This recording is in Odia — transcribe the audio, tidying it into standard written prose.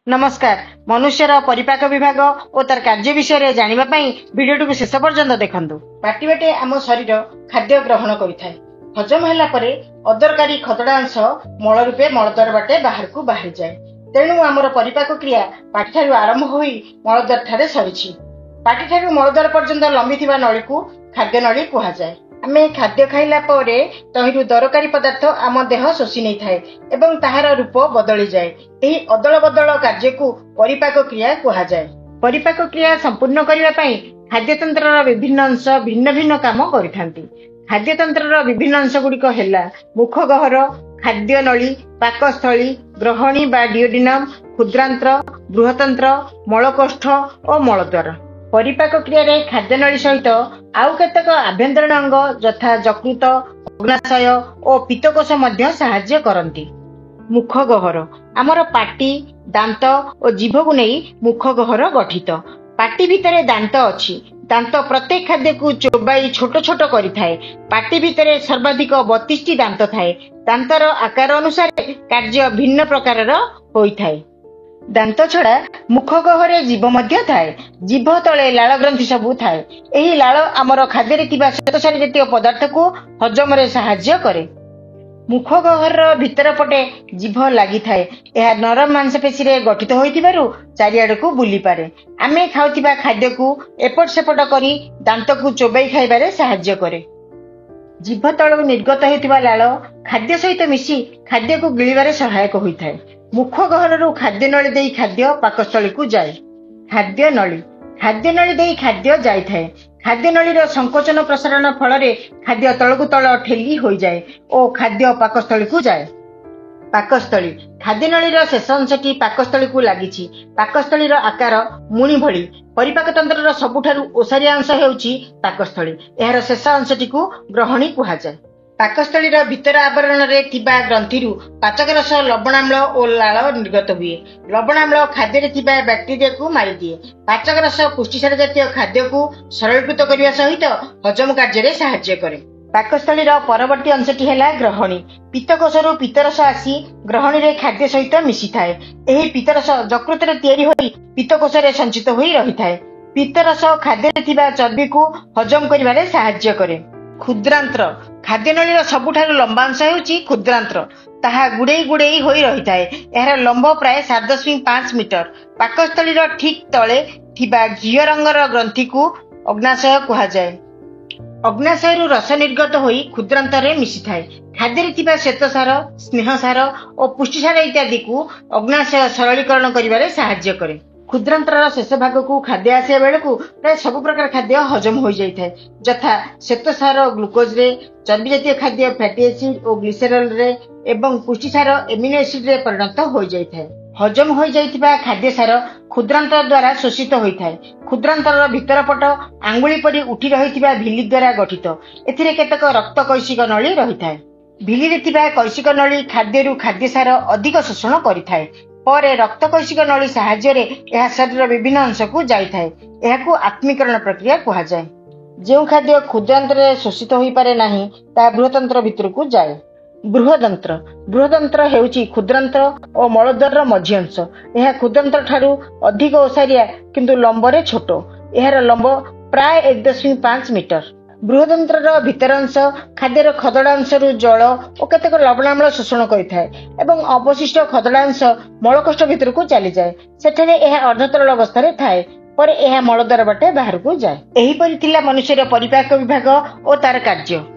ନମସ୍କାର। ମନୁଷ୍ୟର ପରିପାକ ବିଭାଗ ଓ ତାର କାର୍ଯ୍ୟ ବିଷୟରେ ଜାଣିବା ପାଇଁ ଭିଡିଓଟିକୁ ଶେଷ ପର୍ଯ୍ୟନ୍ତ ଦେଖନ୍ତୁ। ପାଟି ବାଟେ ଆମ ଶରୀର ଖାଦ୍ୟ ଗ୍ରହଣ କରିଥାଏ। ହଜମ ହେଲା ପରେ ଅଦରକାରୀ ଖଦଡା ଅଂଶ ମଳ ରୂପେ ମଳଦ୍ୱାର ବାଟେ ବାହାରକୁ ବାହାରିଯାଏ। ତେଣୁ ଆମର ପରିପାକ କ୍ରିୟା ପାଟିଠାରୁ ଆରମ୍ଭ ହୋଇ ମଳଦ୍ୱାର ଠାରେ ସରିଛି। ପାଟିଠାରୁ ମଳଦ୍ୱାର ପର୍ଯ୍ୟନ୍ତ ଲମ୍ବିଥିବା ନଳୀକୁ ଖାଦ୍ୟ ନଳୀ କୁହାଯାଏ। ଆମେ ଖାଦ୍ୟ ଖାଇଲା ପରେ ତହିଁରୁ ଦରକାରୀ ପଦାର୍ଥ ଆମ ଦେହ ଶୋଷି ନେଇଥାଏ ଏବଂ ତାହାର ରୂପ ବଦଳିଯାଏ। ଏହି ଅଦଳ ବଦଳ କାର୍ଯ୍ୟକୁ ପରିପାକ କ୍ରିୟା କୁହାଯାଏ। ପରିପାକ କ୍ରିୟା ସମ୍ପୂର୍ଣ୍ଣ କରିବା ପାଇଁ ଖାଦ୍ୟତନ୍ତ୍ରର ବିଭିନ୍ନ ଅଂଶ ଭିନ୍ନ ଭିନ୍ନ କାମ କରିଥାନ୍ତି। ଖାଦ୍ୟତନ୍ତ୍ରର ବିଭିନ୍ନ ଅଂଶ ଗୁଡ଼ିକ ହେଲା ମୁଖ ଗହ୍ୱର, ଖାଦ୍ୟ ନଳୀ, ପାକସ୍ଥଳୀ, ଗ୍ରହଣୀ ବା ଡିଓଡିନମ୍, କ୍ଷୁଦ୍ରାନ୍ତ୍ର, ବୃହତନ୍ତ୍ର, ମଳକୋଷ୍ଠ ଓ ମଳଦ୍ୱାର। ପରିପାକ କ୍ରିୟାରେ ଖାଦ୍ୟନଳୀ ସହିତ ଆଉ କେତେକ ଆଭ୍ୟନ୍ତରୀଣ ଅଙ୍ଗ ଯଥା ଯକୃତ, ଅଗ୍ନାଶୟ ଓ ପିତ୍ତକୋଷ ମଧ୍ୟ ସାହାଯ୍ୟ କରନ୍ତି। ମୁଖ ଗହ୍ୱର ଆମର ପାଟି, ଦାନ୍ତ ଓ ଜିଭକୁ ନେଇ ମୁଖ ଗହ୍ୱର ଗଠିତ। ପାଟି ଭିତରେ ଦାନ୍ତ ଅଛି। ଦାନ୍ତ ପ୍ରତ୍ୟେକ ଖାଦ୍ୟକୁ ଚୋବାଇ ଛୋଟ ଛୋଟ କରିଥାଏ। ପାଟି ଭିତରେ ସର୍ବାଧିକ 32ଟି ଦାନ୍ତ ଥାଏ। ଦାନ୍ତର ଆକାର ଅନୁସାରେ କାର୍ଯ୍ୟ ଭିନ୍ନ ପ୍ରକାରର ହୋଇଥାଏ। ଦାନ୍ତ ଛଡା ମୁଖ ଗହ୍ୱରରେ ଜିଭ ମଧ୍ୟ ଥାଏ। ଜିଭ ତଳେ ଲାଳ ଗ୍ରନ୍ଥି ସବୁ ଥାଏ। ଏହି ଲାଳ ଆମର ଖାଦ୍ୟରେ ଥିବା ଶ୍ୱେତସାର ଜାତୀୟ ପଦାର୍ଥକୁ ହଜମରେ ସାହାଯ୍ୟ କରେ। ମୁଖ ଗହ୍ୱରର ଭିତର ପଟେ ଜିଭ ଲାଗିଥାଏ। ଏହା ନରମ ମାଂସପେଶୀରେ ଗଠିତ ହୋଇଥିବାରୁ ଚାରିଆଡକୁ ବୁଲିପାରେ। ଆମେ ଖାଉଥିବା ଖାଦ୍ୟକୁ ଏପଟ ସେପଟ କରି ଦାନ୍ତକୁ ଚୋବାଇ ଖାଇବାରେ ସାହାଯ୍ୟ କରେ। ଜିଭ ତଳୁ ନିର୍ଗତ ହେଉଥିବା ଲାଳ ଖାଦ୍ୟ ସହିତ ମିଶି ଖାଦ୍ୟକୁ ଗିଳିବାରେ ସହାୟକ ହୋଇଥାଏ। ମୁଖ ଗହ୍ୱରରୁ ଖାଦ୍ୟ ନଳୀ ଦେଇ ଖାଦ୍ୟ ପାକସ୍ଥଳୀକୁ ଯାଏ। ଖାଦ୍ୟ ନଳୀ ଖାଦ୍ୟ ନଳୀ ଦେଇ ଖାଦ୍ୟ ଯାଇଥାଏ। ଖାଦ୍ୟ ନଳୀର ସଂକୋଚନ ପ୍ରସାରଣ ଫଳରେ ଖାଦ୍ୟ ତଳକୁ ତଳ ଠେଲି ହୋଇଯାଏ ଓ ଖାଦ୍ୟ ପାକସ୍ଥଳୀକୁ ଯାଏ। ପାକସ୍ଥଳୀ ଖାଦ୍ୟ ନଳୀର ଶେଷ ଅଂଶଟି ପାକସ୍ଥଳୀକୁ ଲାଗିଛି। ପାକସ୍ଥଳୀର ଆକାର ମୁଣି ଭଳି। ପରିପାକ ତନ୍ତ୍ରର ସବୁଠାରୁ ଓସାରିଆ ଅଂଶ ହେଉଛି ପାକସ୍ଥଳୀ। ଏହାର ଶେଷ ଅଂଶଟିକୁ ଗ୍ରହଣୀ କୁହାଯାଏ। ପାକସ୍ଥଳୀର ଭିତର ଆବରଣରେ ଥିବା ଗ୍ରନ୍ଥିରୁ ପାଚକ ରସ, ଲବଣାମ୍ଳ ଓ ଲାଳ ନିର୍ଗତ ହୁଏ। ଲବଣାମ୍ଳ ଖାଦ୍ୟରେ ଥିବା ବ୍ୟାକ୍ଟେରିଆକୁ ମାରିଦିଏ। ପାଚକ ରସ ପୁଷ୍ଟିସାର ଜାତୀୟ ଖାଦ୍ୟକୁ ସରଳୀକୃତ କରିବା ସହିତ ହଜମ କାର୍ଯ୍ୟରେ ସାହାଯ୍ୟ କରେ। ପାକସ୍ଥଳୀର ପରବର୍ତ୍ତୀ ଅଂଶଟି ହେଲା ଗ୍ରହଣୀ। ପିତ୍ତକୋଷରୁ ପିତ୍ତରସ ଆସି ଗ୍ରହଣୀରେ ଖାଦ୍ୟ ସହିତ ମିଶିଥାଏ। ଏହି ପିତ୍ତରସ ଯକୃତରେ ତିଆରି ହୋଇ ପିତ୍ତକୋଷରେ ସଞ୍ଚିତ ହୋଇ ରହିଥାଏ। ପିତ୍ତରସ ଖାଦ୍ୟରେ ଥିବା ଚର୍ବିକୁ ହଜମ କରିବାରେ ସାହାଯ୍ୟ କରେ। କ୍ଷୁଦ୍ରାନ୍ତ୍ର ଖାଦ୍ୟନଳୀର ସବୁଠାରୁ ଲମ୍ବା ଅଂଶ ହେଉଛି କ୍ଷୁଦ୍ରାନ୍ତ୍ର। ତାହା ଗୁଡେଇ ଗୁଡେଇ ହୋଇ ରହିଥାଏ। ଏହାର ଲମ୍ବ ପ୍ରାୟ 7.5 ମିଟର। ପାକସ୍ଥଳୀର ଠିକ୍ ତଳେ ଥିବା ଘିଅ ରଙ୍ଗର ଗ୍ରନ୍ଥିକୁ ଅଗ୍ନାଶୟ କୁହାଯାଏ। ଅଗ୍ନାଶୟରୁ ରସ ନିର୍ଗତ ହୋଇ କ୍ଷୁଦ୍ରାନ୍ତରେ ମିଶିଥାଏ। ଖାଦ୍ୟରେ ଥିବା ଶ୍ୱେତସାର, ସ୍ନେହସାର ଓ ପୁଷ୍ଟିସାର ଇତ୍ୟାଦିକୁ ଅଗ୍ନାଶୟ ସରଳୀକରଣ କରିବାରେ ସାହାଯ୍ୟ କରେ। କ୍ଷୁଦ୍ରାନ୍ତ୍ରର ଶେଷ ଭାଗକୁ ଖାଦ୍ୟ ଆସିବା ବେଳକୁ ପ୍ରାୟ ସବୁ ପ୍ରକାର ଖାଦ୍ୟ ହଜମ ହୋଇଯାଇଥାଏ, ଯଥା ଶ୍ୱେତସାର ଗ୍ଲୁକୋଜରେ, ଚର୍ବି ଜାତୀୟ ଖାଦ୍ୟ ଫ୍ୟାଟି ଏସିଡ ଓ ଗ୍ଲିସେରଲରେ ଏବଂ ପୁଷ୍ଟିସାର ଏମିନୋ ଏସିଡରେ ପରିଣତ ହୋଇଯାଇଥାଏ। ହଜମ ହୋଇଯାଇଥିବା ଖାଦ୍ୟସାର କ୍ଷୁଦ୍ରାନ୍ତ୍ର ଦ୍ୱାରା ଶୋଷିତ ହୋଇଥାଏ। କ୍ଷୁଦ୍ରାନ୍ତ୍ରର ଭିତର ପଟ ଆଙ୍ଗୁଳି ପରି ଉଠି ରହିଥିବା ଭିଲି ଦ୍ୱାରା ଗଠିତ। ଏଥିରେ କେତେକ ରକ୍ତ କୈଶିକ ନଳୀ ରହିଥାଏ। ଭିଲିରେ ଥିବା କୈଶିକ ନଳୀ ଖାଦ୍ୟରୁ ଖାଦ୍ୟସାର ଅଧିକ ଶୋଷଣ କରିଥାଏ। ପରେ ରକ୍ତ କୈଶିକ ନଳୀ ସାହାଯ୍ୟରେ ଏହା ଶରୀରର ବିଭିନ୍ନ ଅଂଶକୁ ଯାଇଥାଏ। ଏହାକୁ ଆତ୍ମୀକରଣ ପ୍ରକ୍ରିୟା କୁହାଯାଏ। ଯେଉଁ ଖାଦ୍ୟ କ୍ଷୁଦ୍ରାନ୍ତ୍ରରେ ଶୋଷିତ ହୋଇପାରେ ନାହିଁ, ତାହା ବୃହତନ୍ତ୍ର ଭିତରକୁ ଯାଏ। ବୃହଦନ୍ତ୍ର ବୃହଦନ୍ତ୍ର ହେଉଛି କ୍ଷୁଦ୍ରାନ୍ତ୍ର ଓ ମଳଦ୍ୱାରର ମଝି ଅଂଶ। ଏହା କ୍ଷୁଦ୍ରାନ୍ତ୍ର ଠାରୁ ଅଧିକ ଓସାରିଆ କିନ୍ତୁ ଲମ୍ବରେ ଛୋଟ। ଏହାର ଲମ୍ବ ପ୍ରାୟ 1.5 ମିଟର। ବୃହଦନ୍ତ୍ରର ଭିତର ଅଂଶ ଖାଦ୍ୟର ଖଦଡା ଅଂଶରୁ ଜଳ ଓ କେତେକ ଲବଣାମ୍ଳ ଶୋଷଣ କରିଥାଏ ଏବଂ ଅବଶିଷ୍ଟ ଖଦଡା ଅଂଶ ମଳକୋଷ୍ଠ ଭିତରକୁ ଚାଲିଯାଏ। ସେଠାରେ ଏହା ଅର୍ଦ୍ଧତରଳ ଅବସ୍ଥାରେ ଥାଏ। ପରେ ଏହା ମଳଦ୍ୱାର ବାଟେ ବାହାରକୁ ଯାଏ। ଏହିପରି ଥିଲା ମନୁଷ୍ୟର ପରିପାକ ବିଭାଗ ଓ ତାର କାର୍ଯ୍ୟ।